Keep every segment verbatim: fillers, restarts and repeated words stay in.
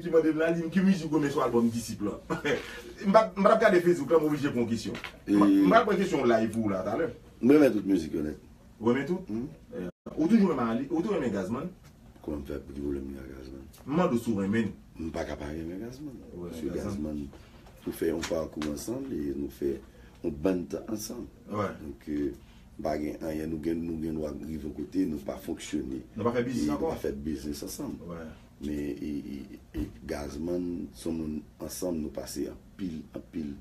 Li mande m la, li di m ki mizik ou renmen sou albòm Disip lan. M pa, m pa t ap gade Facebook la, m oblije pran yon kesyon. M, m pral pran kesyon live pou ou la talè. M renmen tout mizik yo nèt. Ou renmen tout? Eh, ou toujou renmen Ali, ou toujou renmen Gazman? Kòman m fè pou ki pwoblèm li a Gazman? M mande w si w renmen l. M pa ka pa renmen Gazman. Paske Gazman, nou fè yon pakou ansanm e nou fè yon bann tan ansanm. Donk, eh, pa gen anyen, nou gen, nou gen dwa rive yon kote, nou pa fonksyone. Nou pa fè biznis ankò. Nou pa fè biznis ansanm. Men, e, e, e Gazman, se yon moun ansanm, nou pase anpil, anpil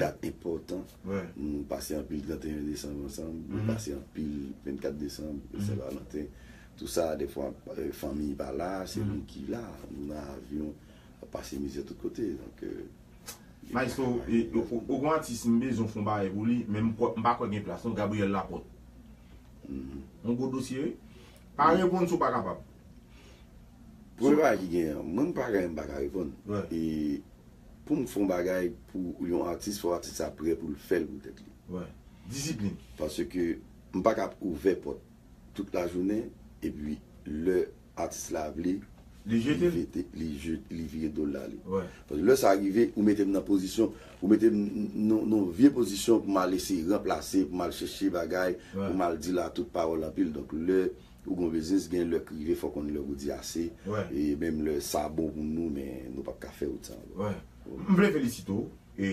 dat enpòtan. Nou pase anpil trannteyen desanm ansanm, nou pase anpil vennkat desanm, Sen Valanten. Tou sa, defwa, eh, fanmi pa la, se nou ki la. Nou nan avyon, ap pase mizè tout kote. Donk, eh, Maestro, e, ou, ou, ou gon atis m bezwen fè yon bagay pou li, men m kwè, m pa kwè gen plas non, Gabriel Laporte. Yon gwo dosye, wi. Pa reponn si w pa kapab. Premye bagay ki gen an, mwen m pa gen, m pa ka reponn. E pou m fè yon bagay pou yon atis, fò atis la prè pou l fè l pou tèt li. Disiplin. Paske m pa ka ap ouvè pòt tout lajounen, epi lè atis la vle, li jete l, li vire do l ale. Paske lè sa rive, ou mete m nan pozisyon, ou mete m nan yon vye pozisyon pou m al eseye ranplase, pou m al chèche bagay, pou m al di la tout pawòl anpil. Donk lè ou gon biznis, gen lè k rive, fò konn lè ou di ase. E menm lè sa bon pou nou, men nou p ap ka fè wout sa ankò. M vle felisite w. E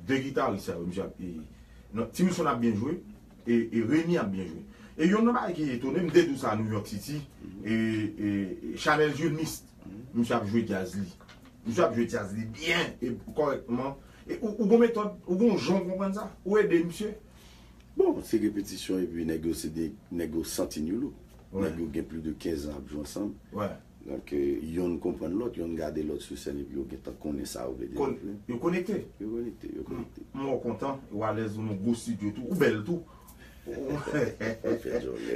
de gitaris sa yo, misye ap, e, non, Ti Wilson ap byen jwe, e, e Remy ap byen jwe. E youn nan bagay ki etone m, m te di w sa New York City, e, e, e Chanel Jules Mist, misye ap jwe djaz li. Misye ap jwe djaz li byen e kòrèkteman. E ou, ou gon metòd, ou gon jan w konprann sa? Ou ede misye? Bon, se repetisyon epi nèg yo se de, nèg yo santi nou lou. Nèg yo gen plis de kenz an ap jwe ansanm. Donk, eh, yonn konprann lòt, yonn gade lòt sou sèn epi yo gentan konnen sa yo vle devlope. Yo konekte. Yo konekte, yo konekte. M wè w kontan, ou alèz, ou nan gwo estidyo tou, ou bèl tou.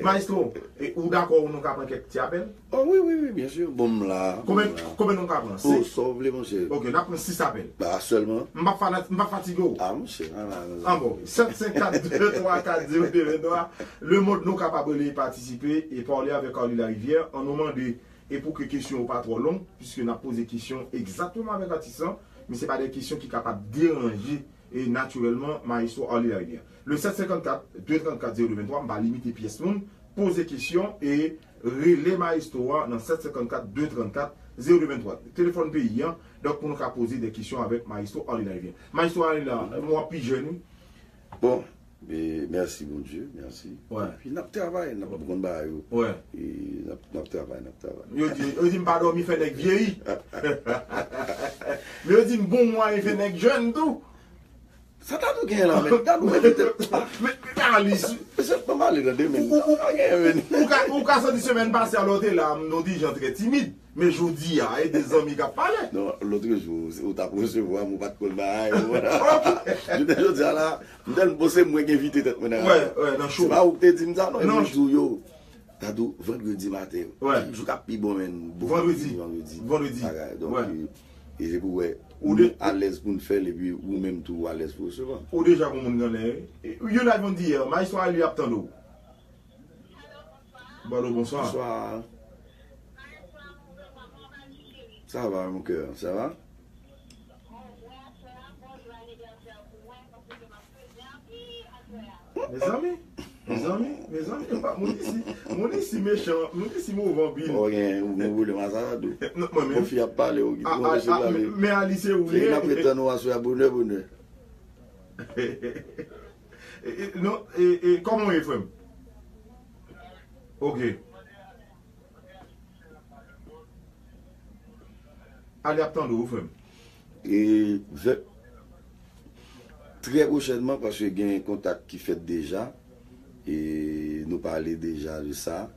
Maestro, e ou dakò nou ka pran kèk ti apèl? Oh wi, wi, wi, byen si. Bon, m la. Konbyen, konbyen nou ka pran? Oh, sa w vle, monchè. Ok, n ap pran sis apèl. Ba, sèlman. M p ap fana-, m p ap fatige w. Ah, monchè. Ah, bon, sèt senk kat de twa kat zewo de venntwa. Lemonn, nou kapab rele e patisipe e pale avèk Arly Larivière. Ann nou mande e pou ke kesyon yo pa twò long, piske n ap poze kesyon egzakteman avèk atis lan, men se pa de kesyon ki kapab deranje e natirèlman Maestro Arly Larivière. Le sèt senkannkat, de trannkat, zewo de venntwa, m pa limite pyès moun, poze kesyon e rele Maestro a nan sèt senkannkat, de trannkat, zewo de venntwa. Telefòn peyi an, donk pou nou ka poze de kesyon avèk Maestro Arly Larivière. Maestro Arly la, nou ap pi jèn, wi. Bon, e, mèsi Bondye, mèsi. Epi n ap travay, n ap konn bagay yo. E n ap, n ap travay, n ap travay. Yo di, yo di m pa dòmi fè nèg vyeyi. Men yo di m gon mwayen fè nèg jèn tou. Sa Dadou gen la, men? Dadou mèt fè tèt. Men, men, men Alice, mesye, ban m ale nan demen. Ou, ou, ou, ou ka, ou ka santi semèn pase a lè w te la, m, nou di jan trè timid. Men jodi a, e de zanmi k ap pale. Non, lòt jou, ou t ap resevwa m, ou pa t konn bagay. Jounen jodi a la, m tèlman bon, se mwen k envite tèt mwen nan radyo. Wè, wè, nan show. Se pa ou k te di m sa, non, e mwen k di w, yo, Dadou, vandredi maten, ki jou k ap pi bon, menn? Bon, vandredi. Vandredi. Bagay, donk, e, e se pou wè, nou alèz pou n fè l, epi ou menm tou, ou alèz pou resevwa. Ou deja gon moun nan lè, wi. E, you live on the air, Maestro Arly ap tande w. Balo, bonswa. Bonswa. Ça va, mon cœur, ça va? Mezanmi, mezanmi, mezanmi, moun isi, moun isi mechan, moun isi move anpil. Ou gen, ou gen pwoblèm a sa tou. Non, mwen menm. Bon, fi ap pale, ou ki, ah, ou anpeche pale. Men Alice, ou ye. N ap ret tann ou aswè a bonè, bonè. E, e, non, e, e, kòman w ye, frè m? Ok. Arly ap tande w, frè m. E, vè-, trè pwochènman, paske gen kontak ki fèt deja, e nou pale deja de sa.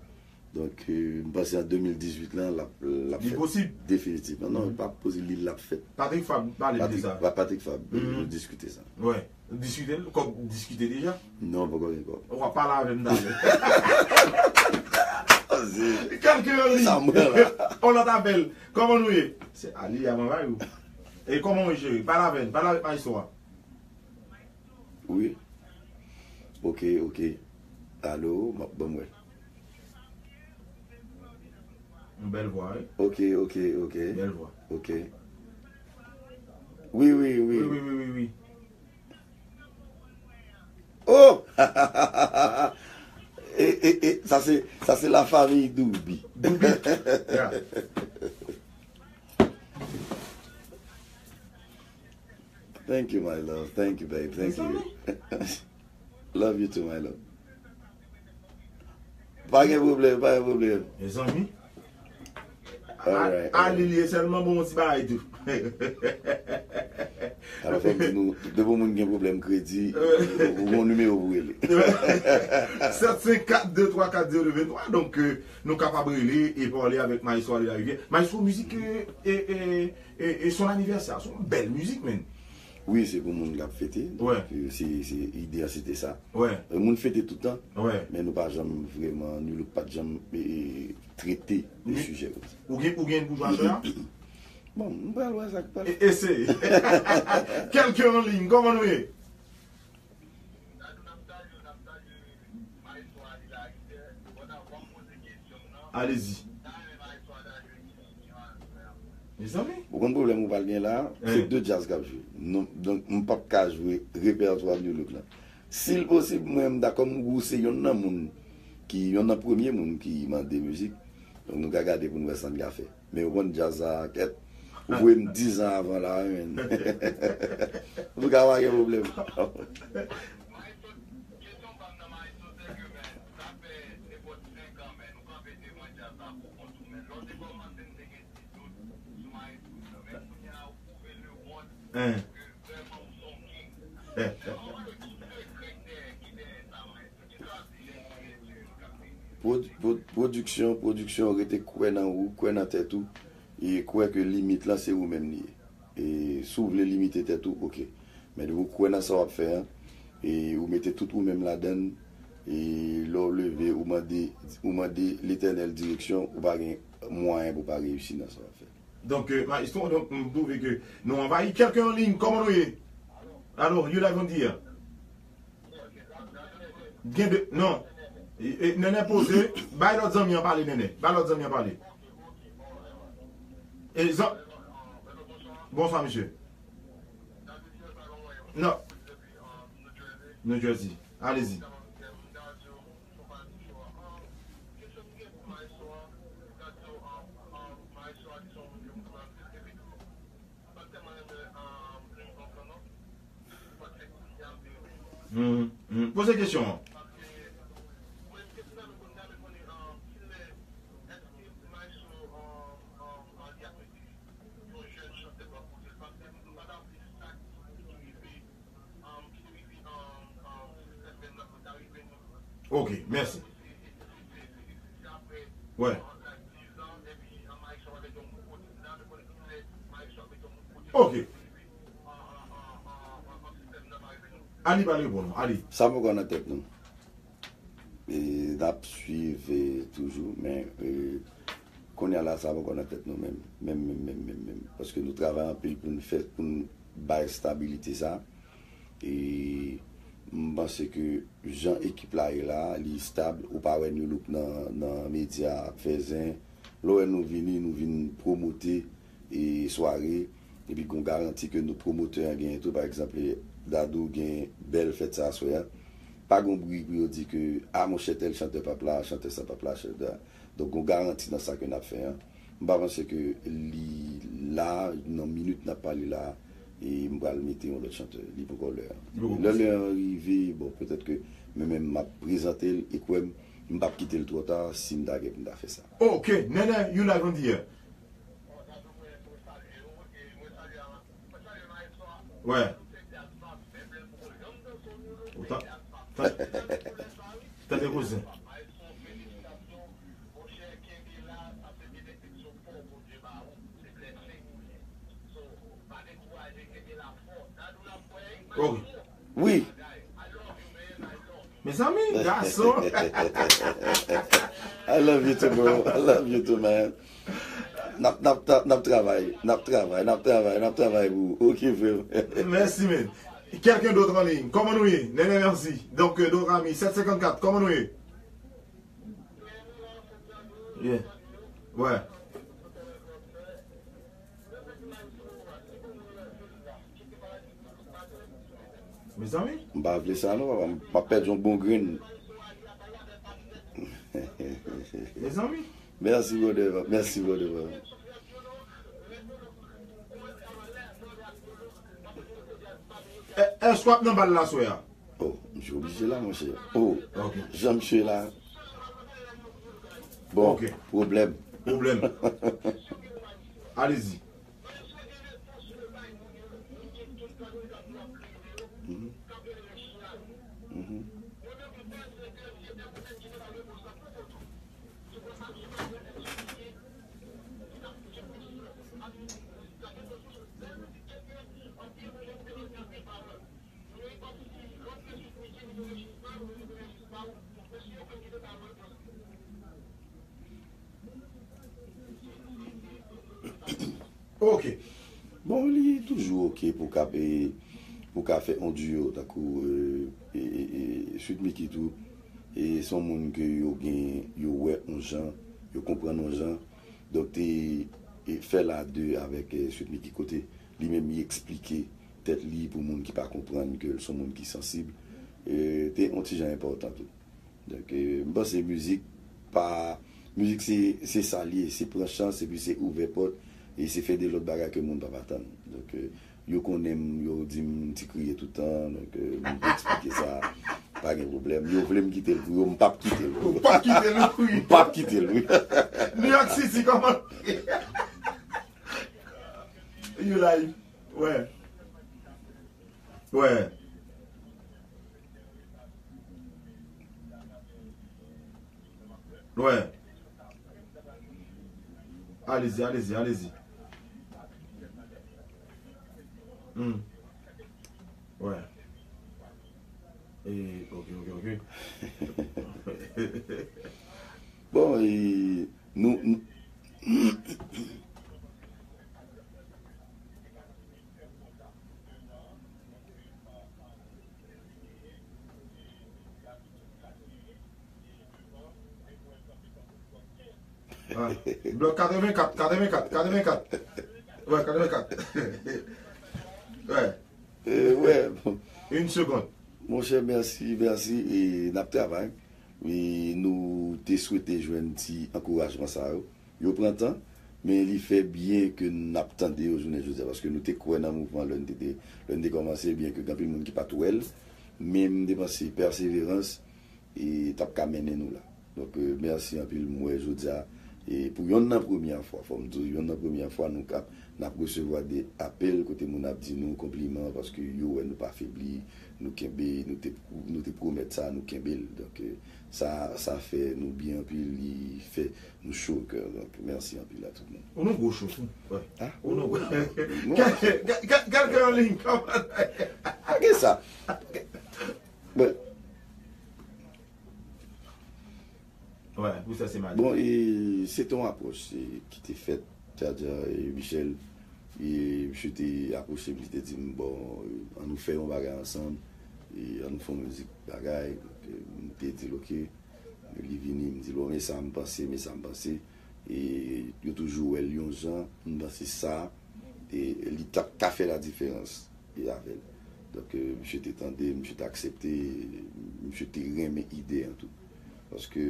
Donk, e, m panse an de mil dizuit lan, l ap, l ap fèt. Li posib? Definitivman. Non, li pa posib, li, l ap fèt. Patrick Fabre pale de sa. Patrick, Patrick Fabre, nou diskite sa. Wè. Diskite l, kòb diskite deja? Non, poko gen kòb. W ap pale avè m talè. Kèlke yon li. Sa mwen la. On lòt apèl. Kòman nou ye? Se Arly a manman yo. E kòman w ye, cheri? Pale avè n, pale avèk maestro a. Wi. Ok, ok. Alo, m ap, ban m wè. Yon bèl vwa, wi. Ok, ok, ok. Bèl vwa. Ok. Wi, wi, wi. Wi, wi, wi, wi, wi. Oh! E, e, e, sa se, sa se la famille Doubi. Doubi. Yeah. Thank you, my love. Thank you, babe. Thank you. Love you too, my love. Pa gen pwoblèm, pa gen pwoblèm. Mezanmi. Alright, alright. A, a li, li ye sèlman bon, yon ti bagay tou. Alò, fò m di nou, depi yon moun gen pwoblèm kredi, ou gon nimewo pou rele. Sèt senk kat de twa kat zewo de venntwa, donk, euh, nou kapab rele e pale avèk Maestro Ali Larivière. Maestro, mizik, euh, e, e, e, e son anivèsè, se yon bèl mizik, menn. Wi, se pou moun k ap fete. Donk, euh, se, se ide a, se te sa. E moun fete tout tan, men nou pa janm vrèman, Nu Look pa t janm, e, e, trete de sijè konsa. Ou gen, ou gen pou jwe a? Bon, m pral wè sa k pral. E, eseye. Kèlke an liy, kòman nou ye? Allez-y. Mezanmi. Ou konn pwoblèm ou pral gen la, se de djaz k ap jwe. Non, donk, m p ap ka jwe repètwa Nu Look la. Si l posib, mwen, m dakò, m, ou se yonn nan moun ki, yonn nan premye moun ki mande mizik. Donk, nou ka gade pou n wè sa n ka fè. Men ou konn djaz sa, kèt. Ou voye m dizan avan la, wi, menn. Nou ka pa gen pwoblèm. Hein. Pwod-, pwod-, pwodiksyon, pwodiksyon, rete kwè nan ou, kwè nan tèt ou, e kwè ke limit lan se ou menm li ye. E si w vle limite tèt ou, oke. Men depi w kwè nan sa w ap fè an, e ou mete tout ou menm ladan l, e lè w leve, ou mande, ou mande Letènèl direksyon, ou pa gen mwayen pou w pa reyisi nan sa w ap fè. Donk, euh, maestro, donk, m twouve ke nou anvayi. Kèlke an liy, kòman nou ye? Alo, you live on the air. Gen de, non. E, e, Nènè poze, bay lòt zanmi an pale, Nènè. Bay lòt zanmi an pale. E zan-, bonswa, misye. Non. New Jersey. Allez-y. Hmm, hmm. Poze kesyon an. Ok, mèsi. Wè. Ok. Ali pa reponn, Ali. Sa poko nan tèt nou. E, n ap swiv, e, toujou, men, e, kounye a la, sa poko nan tèt nou menm. Menm, menm, menm, menm, menm. Paske nou travay anpil pou n fè, pou n bay estabilite sa. E m panse ke jan ekip la ye la, li estab, ou pa wè Nu Look nan, nan medya ap fè zen. Lè w wè nou vini, nou vin pwomote e sware, epi gon garanti ke nou pwomotè an genyen tou. Pa egzanp, Dadou gen bèl fèt sa aswè a. Pa gon bri pou yo di ke, a monchè, tèl chantè p ap la, chantè sa p ap la, chantè. Donk, gon garanti nan sa ke n ap fè an. M pa panse ke li la, nan minit n ap pale la, e m pral mete yon lòt chantè. Li poko lè a. Li poko lè, lè an rive, bon, petèt ke mwen menm m ap prezante l, e kwè m, m p ap kite l twò ta si m ta gen pou m ta fè sa. Ok, Nènè, you live on the air. Wè. Ou ta-, ta-, tande kouzen. Ok. Wi. Mezanmi, gason. I love you too, bro. I love you too, man. N ap, n ap, n ap travay, n ap travay, n ap travay, n ap travay pou ou. Ok, frè m. Mèsi, men. Quelqu'un d'autre en ligne. Kòman nou ye? Nènè, mèsi. Donk, euh, d'autres amis, sèt senkannkat, kòman nou ye? Yeah. Wè. Mezanmi. M pa vle sa non, papa. M ap pèdi yon bon grenn. Mezanmi. Mèsi, brother. Mèsi, brother. È, èske w ap nan bal la aswè a? Oh, misye oblije la, monchè. Oh, ok. Jan misye la. Bon, ok. Pwoblèm. Pwoblèm. Alezi. Mhm. Mhm. Ok. Bon, li toujou ok pou ka, e, pou ka fè yon duo, tankou, e, e, e, e, Sweet Micky tou. E se yon moun ke yo gen, yo wè yon jan, yo konprann yon jan. Donk, te, e, fè l a de avèk, e, Sweet Micky kote li menm li eksplike tèt li pou moun ki pa konprann ke l se yon moun ki sansib. E, te yon ti jan enpòtan tou. Donk, e, m panse mizik pa, mizik se, se sa l ye, se pran chans epi se ouvè pòt e se fè de lòt bagay ke moun p ap atann. Donk, e, yo konnen m, yo di m ti kriye toutan, donk, e, m te eksplike sa, pa gen pwoblèm. Yo vle m kite l pou yo, m p ap kite l pou yo. Ou p ap kite l, wi. M p ap kite l, wi. New York City, kòman? You live. Ouais. Ouais. Ouais. Allez-y, allez-y, allez-y. Hmm. Ouais. Et, ok, ok, ok. Bon, e nou, nou, Ah, blòk katrevenkat, katrevenkat, katrevenkat. Ouais, katrevenkat. Ouais. E, wè, bon. Une seconde. Monchè, mèsi, mèsi. E n ap travay. E nou te swete jwenn ti ankourajman sa yo. Yo pran tan, men li fè byen ke n ap tande yo jounen jodi a, paske nou te kwè nan mouvman lè n te, te, lè n te kòmanse, byen ke gen anpil moun ki pa t wè l, men m te panse pèseverans e t ap ka mennen nou la. Donk, e, mèsi anpil, m wè jodi a, e pou yonn nan premyè fwa, fò m di w, yonn nan premyè fwa nou k ap, n ap resevwa de apèl kote moun ap di nou konpliman paske yo wè nou pa febli, nou kenbe, nou te, nou te pwomèt sa, nou kenbe l. Donk, e, sa, sa fè nou byen anpil, li fè nou cho o kè. Donk, mèsi anpil a tout moun. Ou nan gwo cho tou. Wè. Ah, ou nan gwo. Kèlke an liy, kòman? Ake sa. Bon. Wè, pou sa se madi. Bon, e, se te yon apwòch, e, ki te fèt, Djadja e Michel, e, misye te apwoche m, li te di m, bon, e, ann nou fè yon bagay ansanm, e, ann nou fè yon mizik bagay, donk, e, m te di l, ok, li vini, m di l, bon, men sa m panse, men sa m panse, e, yo toujou wè l yon jan, m panse sa, e, li t ap ka fè la diferans. E avè l. Donk, e, misye te tande, misye te aksepte, e, misye te renmen ide an tou. Paske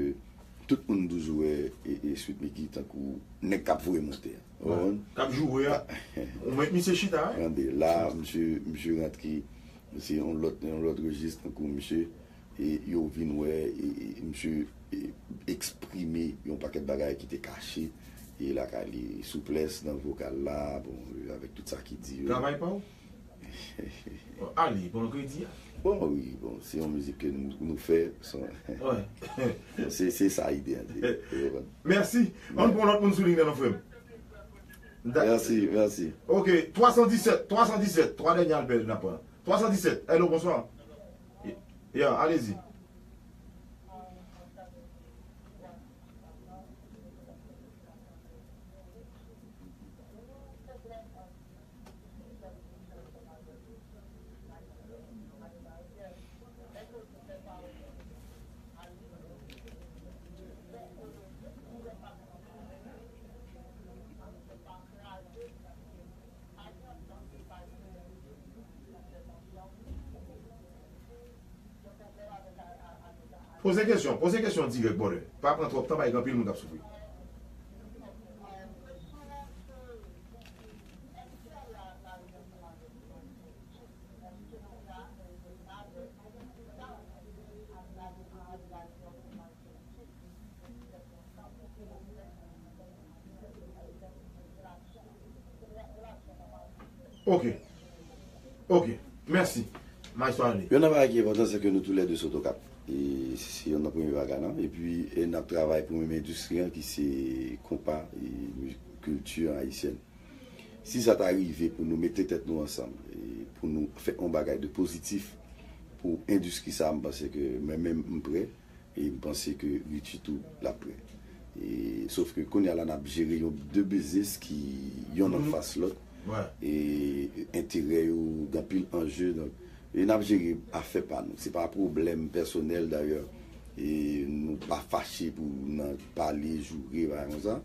tout moun toujou wè e, e Sweet Micky tankou nèg k ap voye monte a. Ou konprann? K ap joure a. Ou mèt misye chita, wi. Tande, la, misye, misye rantre, se yon lòt, yon lòt rejis tankou misye, e yo vin wè, e, e misye, e, eksprime yon pakèt bagay ki te kache, e lakay li, souplès nan vokal la, bon, e, avèk tout sa ki di yo. Travay pa w? Bon, ale, bon, kredi a. Bon, wi, bon, se yon mizik ke nou, nou fè, se, se, se sa ide a, se, ou konprann? Mèsi. Ann pran lòt moun sou liy nan, non, frè m. Mèsi, mèsi. Ok, twa san disèt, twa san disèt, twa dènye apèl n ap pran. Twa san disèt, hello, bonswa. Ya, alezi. Poze kesyon, poze kesyon dirèk, brother. Pa pran twòp tan, paske gen anpil moun k ap soufri. Ok. Ok. Mèsi. Maestro Ale. Yon nan bagay ki enpòtan, se ke nou toulède sot Okap. E se yon nan premye bagay lan. Epi, e n ap travay pou menm endistri an ki se konpa e mi-, kilti ayisyèn. Si sa ta rive pou nou mete tèt nou ansanm, e pou nou fè yon bagay de pozitif pou endistri sa, m panse ke mwen menm m prè. E m panse ke Richie tou l ap prè. E, sof ke kounye a la, n ap jere yon de biznis ki yonn anfas lòt. E enterè yo, gen anpil anje. Donk, e n ap jere afè pa nou. Se pa pwoblèm pèsonèl, dayè. E nou pa fache pou nan pale, joure, bagay konsa.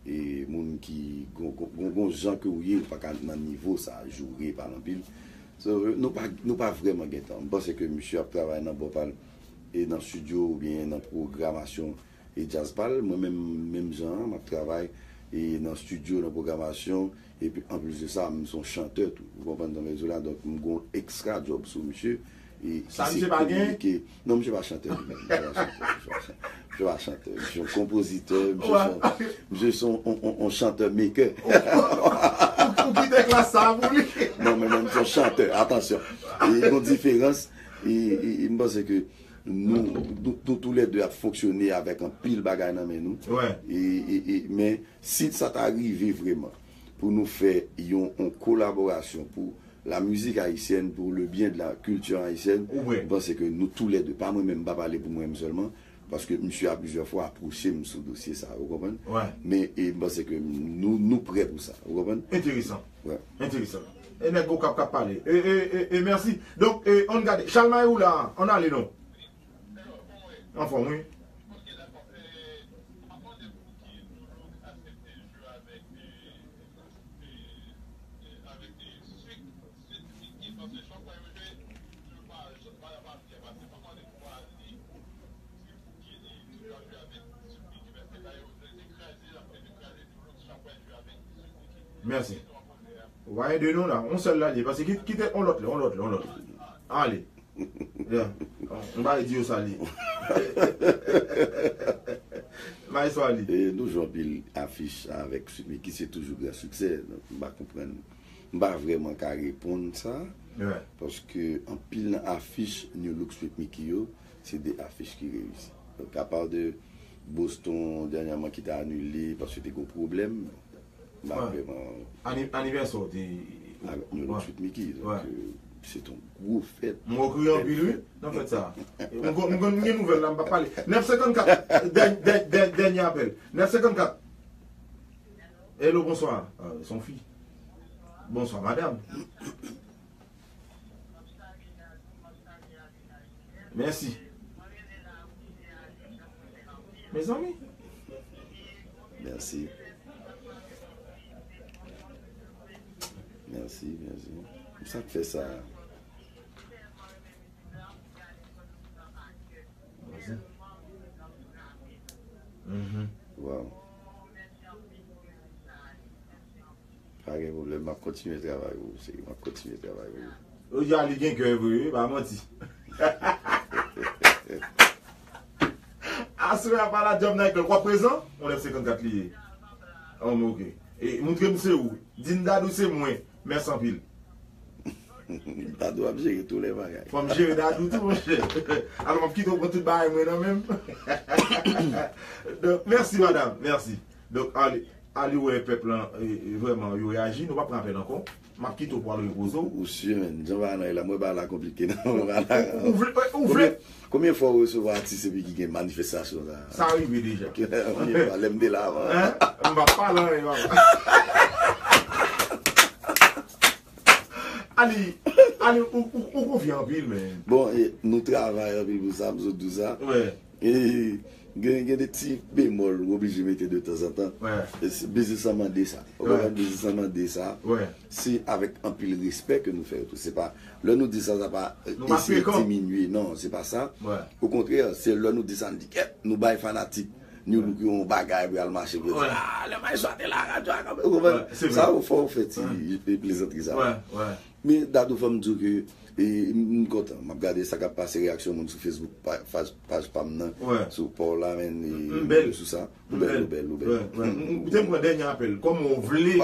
E moun ki gon, gon, gon, gon jan ke w ye, ou pa ka nan nivo sa, joure, pale anpil. So, nou pa, nou pa vrèman gen tan. M panse ke misye ap travay nan bò pa l, e nan estidyo oubyen nan pwogramasyon e djaz pa l. Mwen menm, menm jan an, m ap travay e nan estidyo, nan pwogramasyon, epi anplis de sa, m se yon chantè tou. Ou konprann sa m vle di w la? Donk, m gon ekstra djòb sou misye. E ki Sa se misye pa kote gen? Ke, non, misye pa chantè li menm. Misye pa chantè, misye pa chantè. Misye pa chantè. Misye yon konpozitè, misye se yon, misye se yon, yon, yon, yon chantè maker. Ou, ou, ou, ou kite klas sa a pou li? Non, men, men misye yon chantè, atansyon. E yon diferans, e, e, e m panse ke nou, nou, nou toulède ap fonksyone avèk anpil bagay nan men nou. E, e, e, men, si sa ta rive vrèman, pou nou fè yon, yon kolaborasyon pou la musique haïtienne, pour le bien de la culture haïtienne, m panse ke nou toulède, pa mwen menm, m pa pale pou mwen menm sèlman, paske misye a plizyè fwa apwoche m sou dosye sa, ou konprann? Men, e, m panse ke nou, nou prè pou sa, ou konprann? Enteresan. Enteresan. E nèg Okap k ap pale. E, e, e, e, mèsi. Donk, e, ann gade. Chalmay ou la, ann ale non. Anfòm, wi. Mèsi. Ou pa gen de non la. Yon sèl la li ye. Paske kit, kite yon lòt la, yon lòt la, yon lòt la. Ale. Yeah. M pa di yo sa li ye. M pa di sa li. E nou jwe anpil afich avèk Sweet Micky, se toujou gran siksè. Donk, m pa konprann. M pa vrèman ka reponn sa. Paske anpil nan afich New Look Sweet Micky yo, se de afich ki reyisi. Donk, apa de Boston dènyèman ki te anile paske te gen pwoblèm, m pa vrèman. Ani-, anivèsè w te. Avèk New Look Sweet Micky. Donk, euh, se te yon gwo fèt. M wè w kriye anpil, wi, nan fèt sa. M kon-, m konn gen nouvèl la, m p ap pale. Nèf senkannkat, dè-, dè-, dè-, dènye apèl. Nèf senkannkat. Hello, bonswa. Ah, se yon fi. Bonswa, madanm. Mèsi. Mezanmi. Mèsi. Mèsi, mèsi. Sa k fè sa? Mèsi. Mhm. Wow. Pa gen pwoblèm, m ap kontinye travay pou ou, cheri. M ap kontinye travay pou ou. Ou di a li gen kè vre, wi, pa manti. Aswè a pa la Job Nightclub. W ap prezan? Yon nèf senkannkat li ye. Oh, men ok. E, montre m se ou. Di n Dadou se mwen. Mèsi anpil. Dadou ap jere tout lè bagay. Fò m jere Dadou tou, monchè. Alò, m ap kite w pran tout bagay mwen nan men m. Donk, mèsi, madanm. Mèsi. Donk, ale, ale wè pèp lan, e, e, vrèman, yo reyaji. Nou p ap pran apèl ankò. M ap kite w pou al repoze w. Ou si, menn. Jan bagay lan ye la, m wè bagay la konplike, non. Ou, ou vle, ou vle. Konbyen, konbyen fwa ou resevwa atis epi ki gen manifestasyon sa? Sa rive deja. Konbyen fwa? Lè m te la avan. Hein? M p ap pale anyen, papa. Ali, Ali, ou, ou, ou konfye anpil, men. Bon, e, nou travay anpil pou sa, m sot di w sa. Wi. E, Gen, gen de ti bemòl ou oblije mete de tanzantan. Wè. E se, biznis lan mande sa. Ou konprann? Biznis lan mande sa. Wè. Se avèk anpil respè ke nou fè yo tou. Se pa, lè nou di sa, sa pa, e, eseye diminye. Non, se pa sa. Wè. Okontrè, se lè nou di sa, nou di, kèt, nou bay fanatik New Look yo yon bagay pou y al mache pou yo di, ah, lè Maestro a te la radyo a kanpe. Ou konprann? Wè, se vre. Sa, ou fò ou fè ti, e, plezantri sa. Wè, wè. Men Dadou, fò m di w ke, e, m, m kontan. M ap gade sa k ap pase, reyaksyon moun sou Facebook, pa, paj, paj pa m nan, sou pa w la, men, e, sou sa. Ou bèl, ou bèl, ou bèl. Wè, wè. M, m, ou te m pran dènye apèl. Kòman w vle?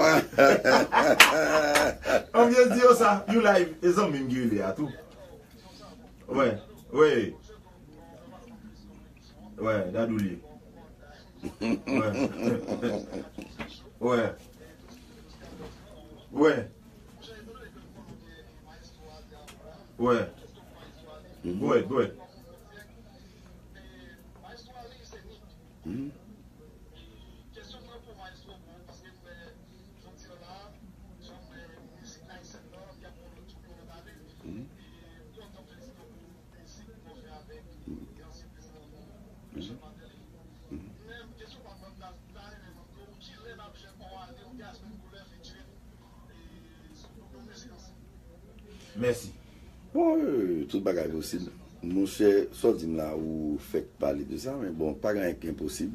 An vye di yo sa, you live, e zanmi m ki rele a tou. Wè, wè. Wè, Dadou li ye. Wè. Wè. Wè. Wè. Go ahead, go ahead. Mèsi. Bon, euh, tout bagay posib. Monchè, sa w di m la, ou fèk pale de sa, men bon, pa gen anyen ki enposib.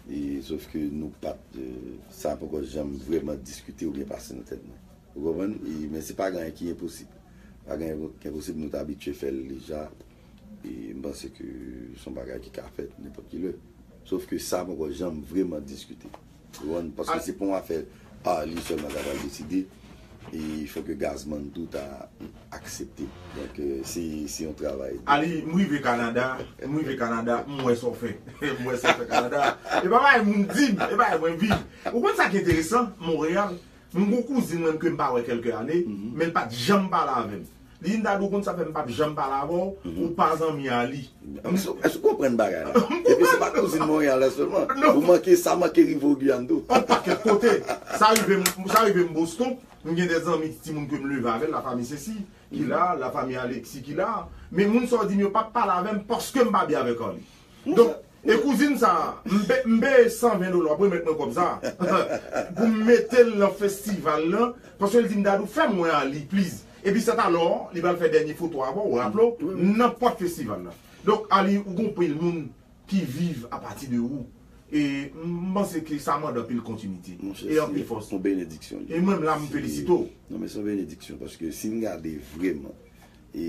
E, sof ke nou pa t, euh, sa poko janm vrèman diskite oubyen pase nan tèt mwen. Ou konprann? E, men se pa gen anyen ki enposib. Pa gen anyen ki enposib, nou t abitye fè l deja. E m panse ke se yon bagay ki ka fèt nenpòt ki lè. Sof ke sa poko janm vrèman diskite. Ou konprann? Paske se pa yon afè Arly sèlman ta pral deside. E fò ke Gazman tou ta aksepte. Donk, euh, se, se yon travay. Arly, m rive Kanada, m rive Kanada, m wè sa w fè. M wè sa w fè Kanada. E pa bagay moun di m, e bagay mwen viv. Ou konn sa ki enteresan? Monreyal, m gon kouzin mwen ke m pa wè kèlke ane, men l pa t janm pale avè m. Li di m, Dadou, ou konn sa fè m p ap janm pale avè w, ou pa zanmi Arly. Èske, èske w konprann bagay la? Epi se pa kouzin Monreyal la sèlman. Ou manke, sa manke rive w Giyàn tou. Yon pakèt kote. Sa rive m, sa rive m Boston. M gen de zanmi, timoun ke m leve avè l, la famille Cécile ki la, la famille Alexis ki la. Men moun sa w di m yo p ap pale avè m paske m pa byen avèk Arly. Donk, e kouzin sa, m peye san ven dola, w ap remèt mwen kòb sa. Pou m mete l nan festival lan, paske l di m, Dadou, fè m wè Arly, please. Epi sèt alò, li pral fè dènye foto avè w, w raple w, nan pòt festival la. Donk, Arly, ou gon pil moun ki viv apati de ou. E m panse ke sa mande anpil kontinite. Monchè, e anpil fòs. Se yon benediksyon li ye. E mwen menm la, m felisite w. Non, men se yon benediksyon, paske si n gade vrèman, e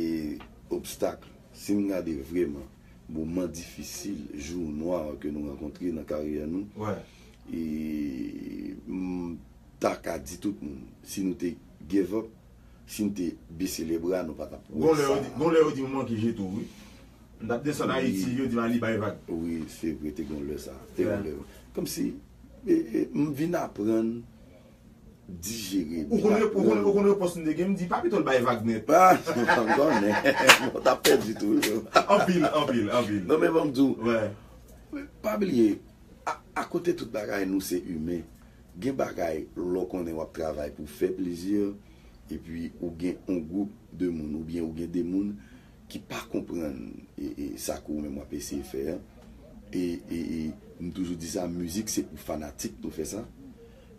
obstak, si n gade vrèman moman difisil, jou nwa ke nou rankontre nan karyè nou, e m ta ka di tout moun, si nou te give up, si n te bese lebra, nou pa t ap wè sa. Gon lè yo di, gon lè yo di m manke jete w, wi. M t ap desann Ayiti, yo di m Arly bay vag. Wi, se vre, te gon lè sa. Te gon lè. Kòmsi, e, e, m vin aprann dijere. Ou konn, ou konn, ou konn repons m te gen, m di, pa pito l bay vag nèt. Ah, m konnen. Bon, w t ap pèdi tou, wi. Anpil, anpil, anpil. Non, men ban m di w, pa bliye, a, akote tout bagay, nou se imen. Gen bagay, lè w konnen w ap travay pou fè plezi, epi ou gen yon gwoup de moun, oubyen ou gen de moun ki pa konprann, e, e, sa ke ou menm w ap eseye fè a. E, e, e, m toujou di sa, mizik se pou fanatik nou fè sa.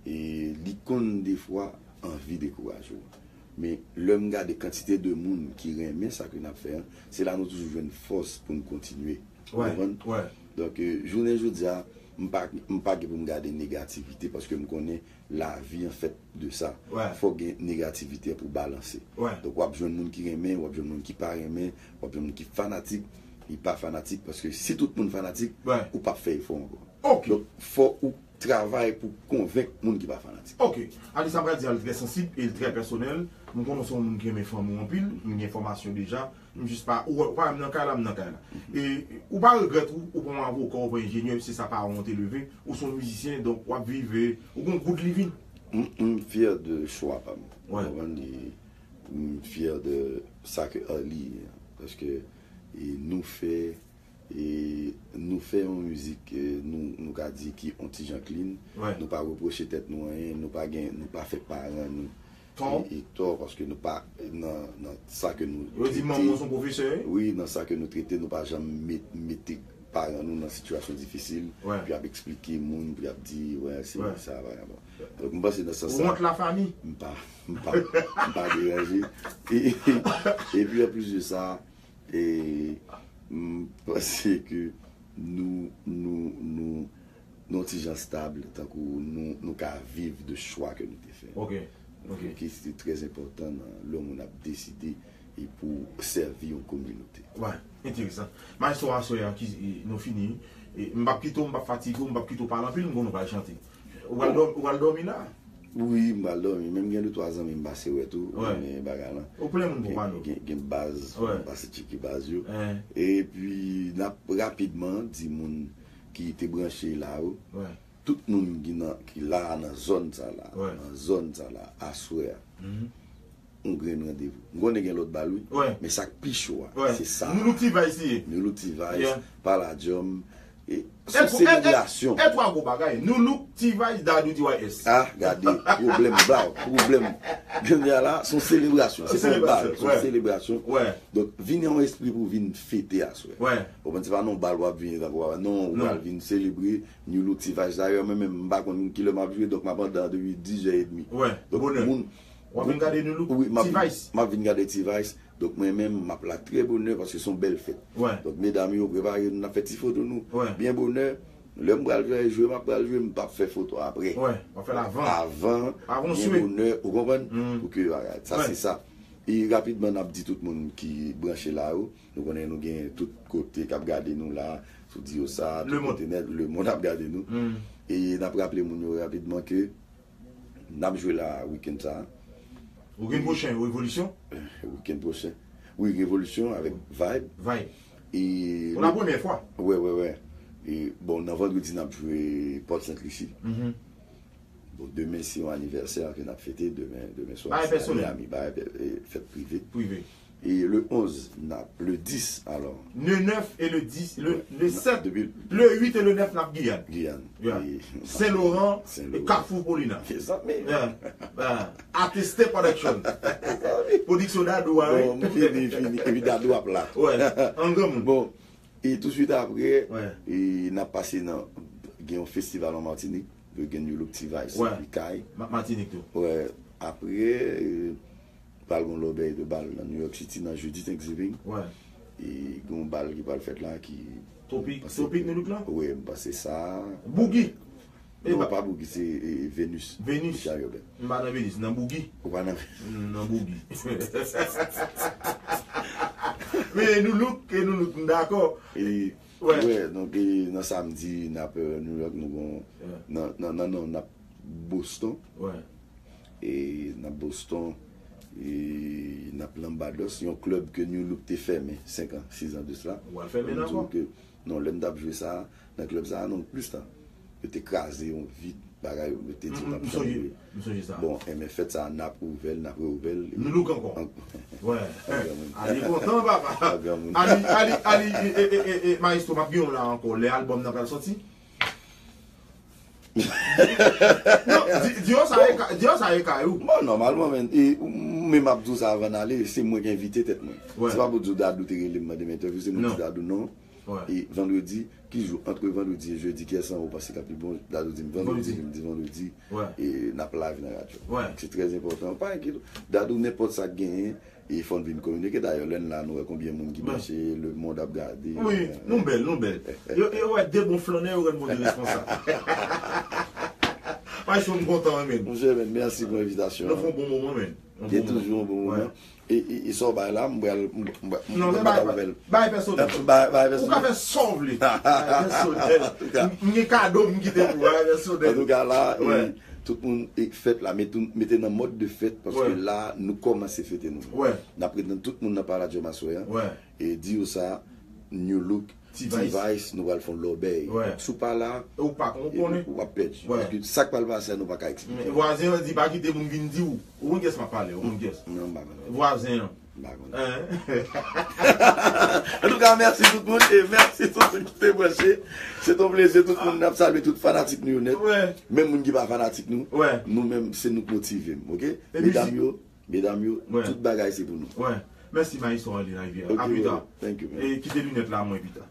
E li konn defwa anvi dekouraje w. Men lè m gade kantite de moun ki renmen sa ke n ap fè a, se la nou toujou jwenn fòs pou n kontinye. Ou konprann? Donk, e, jounen jodi a, m pa, m pa gen pou m gade negativite, paske m konnen lavi an fèt de sa. Fò gen negativite pou balanse. Donk, w ap jwenn moun ki renmen, w ap jwenn moun ki pa renmen, w ap jwenn moun ki fanatik, ki pa fanatik, paske si tout moun fanatik, ou p ap fè efò ankò. Donk, fò ou travay pou konvenk moun ki pa fanatik. Ok. Arly, sa m pral di a, l trè sansib e l trè pèsonèl. M konnen w se yon moun ki renmen fanmi w anpil, m gen enfòmasyon deja. M jis pa, ou, ou pa wè m nan kay la, m nan kay la. E ou pa regrèt ou, ou pa yon avoka, ou pa enjenyè, se sa paran w te leve, ou se yon mizisyen, donk w ap viv, e ou gon good living. M, m fyè de chwa pa m. Ou konprann? E m fyè de sa ke Arly ye. Paske, e nou fè, e nou fè yon mizik, e nou, nou ka di ki on ti jan clean. Nou pa repwoche tèt nou anyen, nou pa gen, nou pa fè paran nou tò. E, e tò, paske nou pa nan, nan sa ke nou trete. Yo di manman w se yon pwofesè, wi. Wi, nan sa ke nou trete, nou pa janm met, mete paran nou nan sitiyasyon difisil, pou y ap eksplike moun, pou y ap di, wè, se sa, vagabon. Donk, m panse nan sans sa, m pa, m pa, m pa deranje. E, epi, anplis de sa, e, m panse ke nou, nou, nou, nou yon ti jan stab, tankou nou, nou ka viv de chwa ke nou te fè. Ok, ok. Ki se trè enpòtan nan lè yon moun ap deside e pou sèvi yon kominote. Wè, enteresan. Maestro, aswè a ki, nou fini. E, m p ap kite w, m p ap fatige w, m p ap kite w pale anpil, m konnen w pral chante. Ou pral dòmi, ou pral dòmi la? Wi, m pral dòmi. Menm gen de twa zanmi m pase wè tou, men bagay lan. Ou konnen moun pou pale. Gen, gen baz, m pase tcheke baz yo. Epi, n ap rapidman di moun ki te branche la yo. Tout moun ki nan, ki la nan zòn sa la, nan zòn sa la, aswè a, yon grenn randevou. M konnen gen lòt bal, wi, men sa k pi cho a, se sa. New Look T-Vice li ye. New Look T-Vice, Palladium, e, se yon selebrasyon. E twa gwo bagay, New Look T-Vice, Dadou T Y S. Ah, gade, pwoblèm, blaw, pwoblèm. Kounye a la, se yon selebrasyon, se pa yon bal, se yon selebrasyon. Donk, vin yon espri pou vin fete aswè. Ou konprann, se pa nan yon bal w ap vini tankou, non, ou pral vin selebre. New Look T-Vice. Dayè, mwen menm, m pa konn kilè m ap jwe, donk m ap andan depi dis è edmi. Wè, donk, bonè. Moun, w ap vin gade New Look, wi, m ap vin, T-Vice. M ap vin gade T-Vice. Donk, mwen menm, m ap la trè bonè paske se yon bèl fèt. Wè. Donk, medam yo, prepare nou, n ap fè ti foto nou. Wè. Byen bonè. Lè m pral jwe, jwe, m ap pral jwe, m p ap fè foto apre. Wè, w ap fè l avan. Avan, avan byen bonè, ou konprann? Pou ke, bagay, sa se sa. E rapidman, n ap di tout moun ki branche la yo, nou konnen nou gen tout kote k ap gade nou la, sou Diosa, tout kote nèt, lemonn ap gade nou. E n ap raple moun yo rapidman ke n ap jwe la wikenn sa a. Wikenn pwochen, Revolisyon? Wikenn pwochen. Wi, Revolisyon avèk Vibe. Vibe. E pou la premyè fwa? Wè, wè, wè. E, bon, nan vandredi, n ap jwe Pòt Sent Lisi. Bon, demen se yon anivèsè ke n ap fete, demen, demen swa se a Miami, bagay pè-, e, fèt prive. Prive. E le onz, n ap, le dis, alò. Le nèf e le dis, le, le sèt, le uit e le nèf, n ap Giyàn. Giyàn. Giyàn. Sen Loran, e Kafou Polina. Mezanmi. Ateste Production. Pwodiksyon Dadou a, wi. Bon, m fini, fini. Epi Dadou ap la. Wè, an granmoun. Bon, e touswit apre, e n ap pase nan, gen yon festival an Matinik. Yo gen New Look T-Vice epi Kay. Matinik tou. Wè, apre, e, pral gen lòbèy de bal nan New York City nan jedi Thanksgiving. Wè. E gen yon bal ki pral fèt la ki Topik, Topik New Look la? Wi, m panse sa. Boogie. Non, pa Boogie, se, e, Venus. Venus. Richard Urbain. M pa nan Venus, nan Boogie. Ou pa nan Nan Boogie. Men New Look, e New Look, m dakò. E Wè, donk, e, nan samdi, n ap, e, New York, nou gon, nan, nan, nan, non, n ap Boston. E n ap Boston, e n ap Lambados, yon klèb ke New Look te fèmen senk an, sis an de sila. Ou al fèmen l ankò? Non, lè m t ap jwe sa, nan klèb sa, non, plis tan. Yo te kraze yon vit, bagay, yo te di n ap janbe. M sonje sa. Bon, enben fèt sa a, n ap ouvè l, n ap reouvè l. New Look ankò. Wè. Ali kontan, papa. Ali, Ali, Ali, e, e, e, e, e, Maestro, m ap gen w la ankò. Lè albòm nan pral sòti? Non, di, di yo sa e ka, di yo sa e kay ou. Bon, nòmalman, men, e, men m ap di w sa avan n ale, se mwen ki envite tèt mwen. Wè. Se pa pou di w Dadou te rele m mande m entèvyou, se mwen ki di Dadou non. Wè. E vandredi, ki jou? Antre vandredi e jedi, kiyès nan ou panse k ap pi bon? Dadou di m vandredi, epi m di vandredi. Wè. E n ap live nan radyo. Wè. Se trè enpòtan. Pa enkyete w. Dadou, nenpòt sa k genyen, e fò n vin kominike. Dayè, lè n la, nou wè konbyen moun ki branche, lemonn ap gade. Wi, nou bèl, nou bèl. Yo, yo wè de bon flannè, yo wè n bon de responsab. Maestro, m kontan, men. Monchè, men, mèsi pou envitasyon an. Nou fè yon bon moman, men. Te toujou yon bon moman. E, e, e sa w bay la, m pral, m, m, m, non, m pral bay pèsonèl. Bay, bay pèsonèl. Ou ka fè sa w vle. Bay pèsonèl. M, m gen kado m kite pou bay pèsonèl. Antouka la, e, tout moun, e, fèt la, mete, mete nan mòd de fèt, paske la, nou kòmanse fete nou. N ap ret nan tout moun nan Palladium aswè a. E di yo sa, New Look, T-Vice, nou pral fè yon lòbèy. Si w pa la, ou pa konn, ou konnen, ou ap pèdi. Paske sa k pral pase a, nou pa ka eksplike. Vwazen an di pa kite moun vin di w. Ou konn kiyès m ap pale, ou konn kiyès. Non, m pa konn. Vwazen an. M pa konn. Antouka, mèsi tout moun e mèsi tout moun ki te branche. Se t on plezi, tout moun, n ap salye tout fanatik nou yo nèt. Menm moun ki pa fanatik nou. Nou menm, se nou k motive m, oke? Medam yo, Medam yo, tout bagay se pou nou. Mèsi maestro Henry Rivière. Ok, A pita. Thank you, man. E kite linèt la mwen pita.